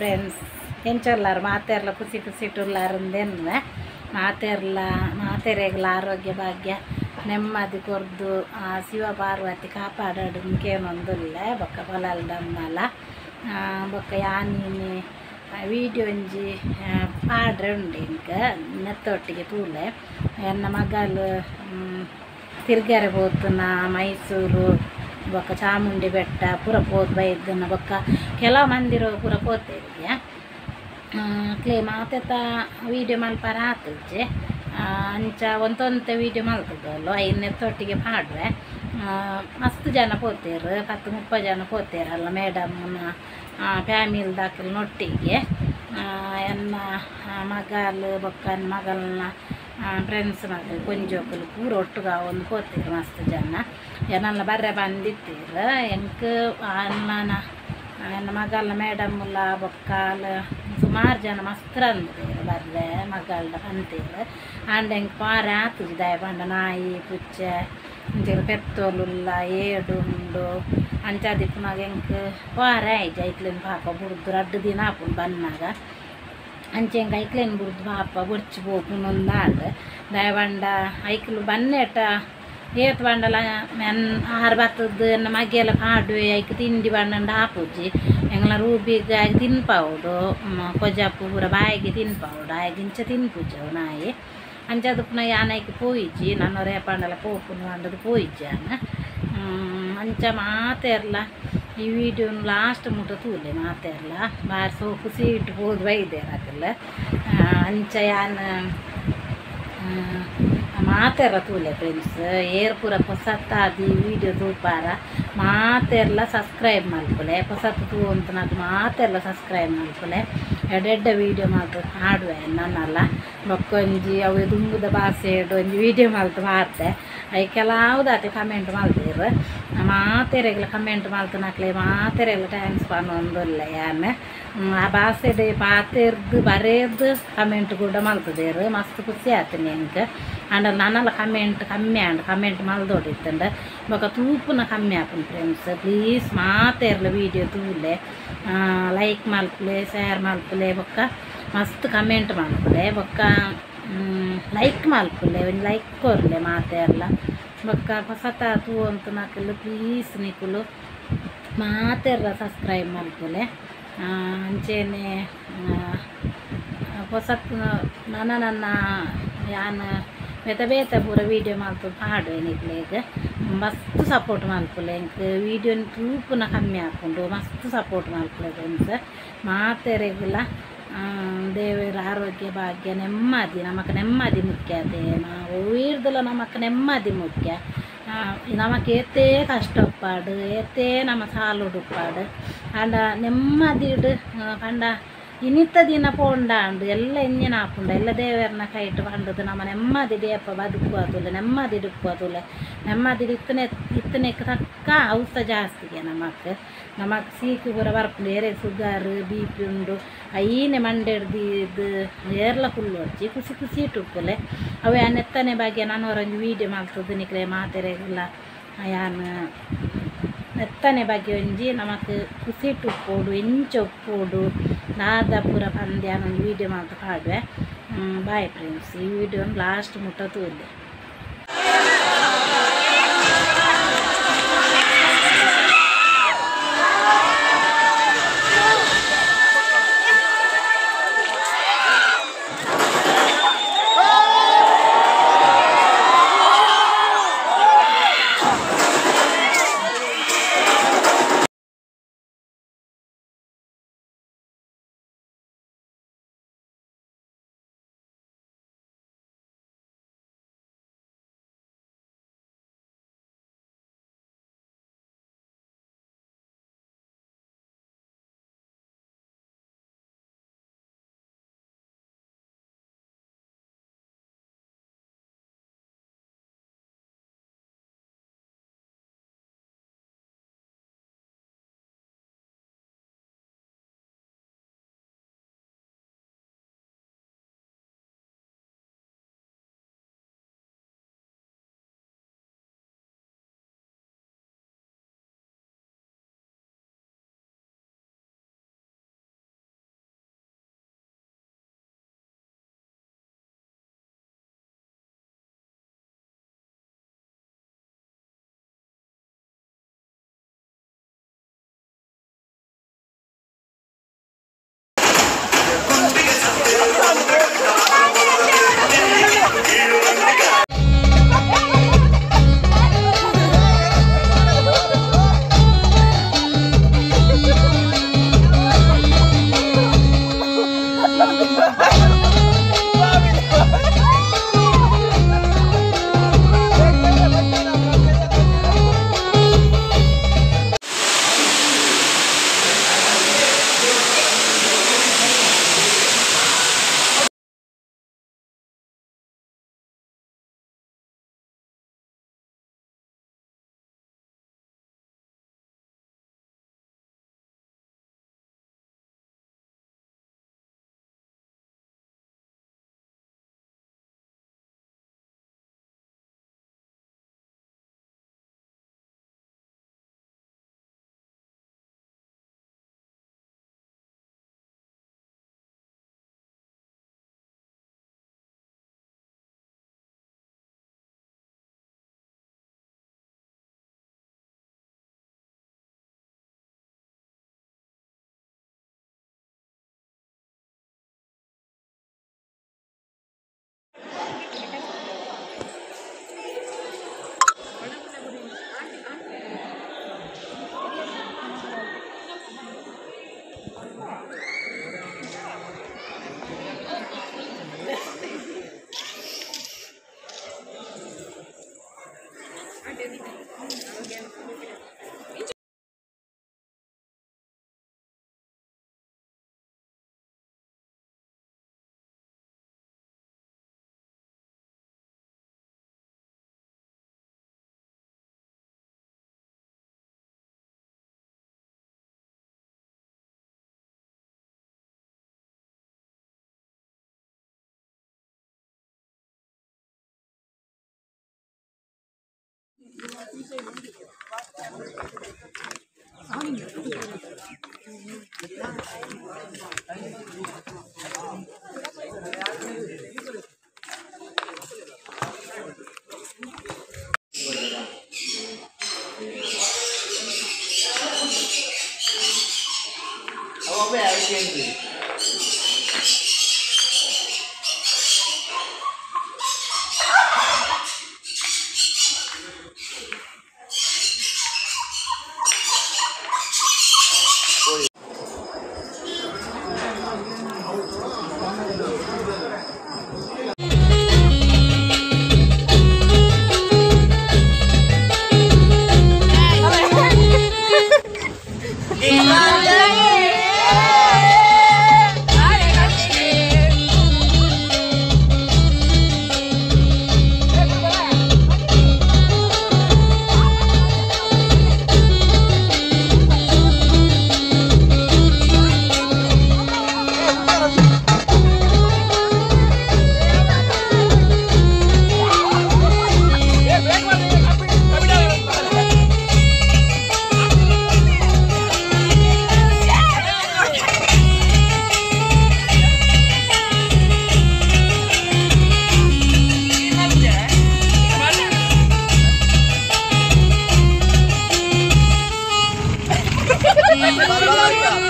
Friends ಎಂಚೊಲ್ಲಾರು ಮಾತೆರ್ಲ ಖುಷಿ ಖುಷಿ ಟುಲ್ಲಾರುಂದೆನ್ನುವೆ ಮಾತೆರ್ಲ ಮಾತೆರೆಗ್ಲ ಆರೋಗ್ಯ ಭಾಗ್ಯ ನೆಮ್ಮದಿ ಕೊರ್ದು ಆ ಶಿವ ಪಾರ್ವತಿ ಕಾಪಾಡಡು ಕೇನೊಂದುಲ್ಲೆ ಬೊಕ್ಕ ಪೊಲಲ್ದಮ್ಮಲ ಬೊಕ್ಕ ಯಾನಿನಿ ವೀಡಿಯೋ ಒಂಜಿ ಪಾಡ್ರೆ ಉಂಡು ಇಂಕ ನೆತ್ತೊಟ್ಟಿಗೆ ತೂಲೆ ಎನ್ನ ಮಗಲು ತಿರ್ಗರೆ ಪೋತುನ ಮೈಸೂರು ಬೊಕ್ಕ ಚಾಮುಂಡಿ ಬೆಟ್ಟ ಪೂರ ಪೋದು ಬೈದನ ಬೊಕ್ಕ ಕೆಲವು ಮಂದಿರ ಪೂರ ಪೋತೆರಿಗೆ ಕ್ಲೇ ಮಾತೆತ ವೀಡಿಯೋ ಮಲ್ಪರ ಆತುಜೆ ಅಂಚ ಒಂತೊಂತೆ ವೀಡಿಯೋ ಮಲ್ತದಲ್ಲ ಐನ್ ನೆತ್ತೊಟ್ಟಿಗೆ ಪಾಡುವೆ ಮಸ್ತ್ ಜನ ಪೋತೇರು 10 30 ಜನ ಪೋತೇರಲ್ಲ ಮೇಡಮ್ನ ಫ್ಯಾಮಿಲಿ ನೊಟ್ಟಿಗೆ ಎನ್ನ ಮಗಲು ಬೊಕ್ಕ ಮಗಲ್ನ ಫ್ರೆಂಡ್ಸ್ ಮಗಲು ಕೊಂಜೋಕುಲು ಪೂರ ಒಟ್ಟುಗ ಒಂದು ಪೋತೇರು ಮಸ್ತ್ ಜನ ಎನ್ನಲ್ಲ ಬರ್ರೆ ಬಂದಿತ್ತೀರು ಎಂಕ್ ಅಣ್ಣನ ಎನ್ನ ಮಗಲ್ನ ಮೇಡಮ್ಲ ಬೊಕ್ಕಾಲ ಸುಮಾರು ಜನ ಮಸ್ತ್ ಅಂದೇರು ಬರ್ರೆ ಮಗಲ್ಡ ಪಂತೇರು ಆಂಡ ಎಂಕ್ ಪಾರೆ ಆತುಜಿ ದಾಯ ಪಂಡ ನಾಯಿ ಪುಚ್ಚೆ ಇಂಚ ಪೆತ್ತೋಲುಲ್ಲ ಏಡು ಉಂಡು ಅಂಚಾದಿಪ್ಪುನಗ ಎಂಕ್ ಪಾರೆ ಆಯ್ಜಿ ಐಕ್ಲೆನ್ ಪಾಪ ಬುಡ್ದು ರಡ್ಡು ದಿನ ಆಪುಂಡು ಬನ್ನಾಗ ಅಂಚೆ ಎಂಕ್ ಐಕ್ಲೆನ್ ಬುಡ್ದು ಪಾಪ ಬೊರ್ಚಿ ಪೋಪುನೊಂದಾಂಡ್ ದಾಯ ಪಂಡ ಐಕ್ಲು ಬನ್ನೇಟ ಏತ್ ಪಂಡಲ ಮೆನ್ ಆರು ಬತ್ತದ್ದು ಎನ್ನ ಮಗ್ಗೆಲ್ಲ ಪಾಡುವೆ ಐಕ್ ತಿಂಡಿ ಬಣ್ಣಂಡ ಆಪುಜಿ ಎಂಗ್ಲ ರೂಬಿಗ್ ಆಯ್ಕೆ ತಿನ್ಪಾವುಡು ಕೊಜಪು ಪೂರ ಬಾಯಿಗೆ ತಿನ್ಪಾವುಡು ಆಯ್ಕೆ ಇಂಚ ತಿನ್ಪುಜಿ ಅವು ನಾಯಿ ಅಂಚಾದ ಪುನಃ ಯಾನ್ ಐಕ್ ಪೋಯಿಜಿ ನನ್ನೊರೆ ಪಂಡಲ ಪೋಪುನು ಪಂಡದು ಪೋಯಿಜಿ ಯಾನ್ ಅಂಚ ಮಾತೆರ್ಲ ಈ ವಿಡಿಯೋನು ಲಾಸ್ಟ್ ಮುಟ್ಟ ತೂಲೆ ಮಾತೆರ್ಲ ಬಾರಿ ಸೋಕು ಸೀಟ್ ಪೋದು ಬೈದೇರ್ ಅಕಲ್ ಅಂಚ ಯಾನ್ ಮಾತೆರ್ಲ ತೂಲೆ ಫ್ರೆಂಡ್ಸ್ ಏರ್ ಪೂರ ಪೊಸತ್ತಾದ್ ಈ ವಿಡಿಯೋ ತೂಪಾರ ಮಾತೆರ್ಲ ಸಬ್ಸ್ಕ್ರೈಬ್ ಮಲ್ಪುಲೆ ಪೊಸತ್ತು ತೂವಂತನದು ಮಾತೆರ್ಲ ಸಬ್ಸ್ಕ್ರೈಬ್ ಮಲ್ಪುಲೆ ಎಡ್ಡೆಡ್ಡೆ ವೀಡಿಯೋ ಮಲ್ತು ಆಡುವೆ ನನ್ನಲ್ಲ ಬೊಕ್ಕೊಂಜಿ ಅವು ದುಂಬುದ ಭಾಷೆಡ್ ಒಂಜಿ ವೀಡಿಯೋ ಮಲ್ತು ಪಾಡ್ದೆ ಐಕೆಲ್ಲ ಯಾವ್ದಾಕ್ಲೆ ಕಮೆಂಟ್ ಮಲ್ತೇರು ಮಾತೆರೆಗ್ಲ ಕಮೆಂಟ್ ಮಲ್ತನಕ್ಲೆ ಮಾತೆರೆಗ್ಲ thanks ಪನೊಂದುಲ್ಲೆ ಯಾನ್ ಆ ಭಾಷೆಡ್ ಪಾತೆರ್ದು ಬರೇದು ಕಮೆಂಟ್ ಕೂಡ ಮಲ್ತದೇರು ಮಸ್ತ್ ಖುಷಿ ಆತುಂಡು ಎಂಕ್ ಆಂಡ ನನಲ ಕಮೆಂಟ್ ಕಮ್ಮಿ ಆಂಡ್ ಕಮೆಂಟ್ ಮಲ್ದೊಡಿತ್ತುಂಡು ಬೊಕ ತೂಪುನ ಕಮ್ಮಿ ಆಪುಂಡು ಫ್ರೆಂಡ್ಸ್ ಪ್ಲೀಸ್ ಮಾತೆರ್ಲ ವೀಡಿಯೋ ತೂಲೆ ಲೈಕ್ ಮಲ್ಪುಲೆ ಶೇರ್ ಮಲ್ಪುಲೆ ಬೊಕ್ಕ ಮಸ್ತ್ ಕಮೆಂಟ್ ಮಲ್ಪುಲೆ ಬೊಕ್ಕ ಲೈಕ್ ಮಲ್ಪುಲೆ ಒಂಜಿ ಲೈಕ್ ಕೊರ್ಲೆ ಮಾತೆರ್ಲ ಬೊಕ್ಕ ಪೊಸತ ತೂವಂತನಕುಲು ಪ್ಲೀಸ್ ನಿಕುಲು ಮಾತೆರ್ಲ ಸಬ್ಸ್ಕ್ರೈಬ್ ಮಲ್ಪುಲೆ ಅಂಚೆನೆ ಪೊಸತ್ ನನ ನನ್ನ ಯಾನ್ ಬೇತೆ ಬೇತೆ ಪೂರ ವೀಡಿಯೋ ಮಲ್ತು ಪಾಡುವೆ ನಿಕ್ಲೆಗ್ ಮಸ್ತ್ ಸಪೋರ್ಟ್ ಮಲ್ಪುಲೆ ಎಂಕ್ ವೀಡಿಯೋನ್ ತೂಪುನ ಕಮ್ಮಿ ಆಪುಂಡು ಮಸ್ತ್ ಸಪೋರ್ಟ್ ಮಲ್ಪುಲೆ ಫ್ರೆಂಡ್ಸ್ ಮಾತೆರೆಗ್ಲ ದೇವರ ಆರೋಗ್ಯ ಭಾಗ್ಯ ನೆಮ್ಮದಿ ನಮಕ್ ನೆಮ್ಮದಿ ಮುಖ್ಯ ಅದೇ ಒವ್ವಿರ್ದಲ ನಮಕ್ ನೆಮ್ಮದಿ ಮುಖ್ಯ ನಮಕ್ ಏತೇ ಕಷ್ಟ ಉಪ್ಪಾಡು ಏತೇ ನಮ ಸಾಲುಡು ಉಪ್ಪಾಡು ಆಂಡ ನೆಮ್ಮದಿಡ್ ಪಂಡ ಇನಿತ ದಿನ ಪೋಂಡಾಂಡ್ ಎಲ್ಲ ಎಂಜಿನ ಆಪುಂಡು ಎಲ್ಲ ದೇವೆರ್ನ ಕೈಟ್ ಪಂಡುದು ನಮ ನೆಮ್ಮದಿಡ್ ಏಪ ಬದುಕುವ ತೂಲೆ ನೆಮ್ಮದಿಡ್ ಉಪ್ಪುವ ತೂಲೆ ನೆಮ್ಮದಿಡ್ ಇತ್ತನೆ ಇತ್ತನೆಕ್ ತಕ್ಕ ಔಸ ಜಾಸ್ತಿಗೆ ನಮಕ್ ನಮಕ್ ಸೀಕು ಪೂರ ಬರ್ಪುಂಡು ಏರೆಗ್ ಸುಗರ್ ಬಿ ಪಿ ಉಂಡು ಐನೆ ಮಂಡೆಡ್ ದೀದ್ ಏರ್ಲ ಕುಲ್ಲೊಡ್ಚಿ ಖುಷಿ ಖುಷಿಟ್ ಉಪ್ಪುಲೆ ಅವು ಯಾನ್ ಎತ್ತನೆ ಬಗ್ಗೆ ನನ ಒರೊಂಜಿ ವೀಡಿಯೋ ಮಲ್ತುದು ನಿಕ್ಲೆ ಮಾತೆರೆಗ್ಲ ಯಾನ್ ಎತ್ತನೆ ಬಗ್ಗೆ ಒಂಜಿ ನಮಕ್ ಖುಷಿಟ್ ಉಪ್ಪೊಡು ಎಂಚ ಉಪ್ಪೊಡು ದಾದ ಪೂರ ಪಂದ್ ಯಾನ್ ಒಂಜಿ ವೀಡಿಯೋ ಮಲ್ತ್ ಪಾಡುವೆ ಬಾಯ್ ಫ್ರೆಂಡ್ಸ್ ಈ ವೀಡಿಯೋನ್ ಲಾಸ್ಟ್ ಮುಟ್ಟ ತೂಲೆ.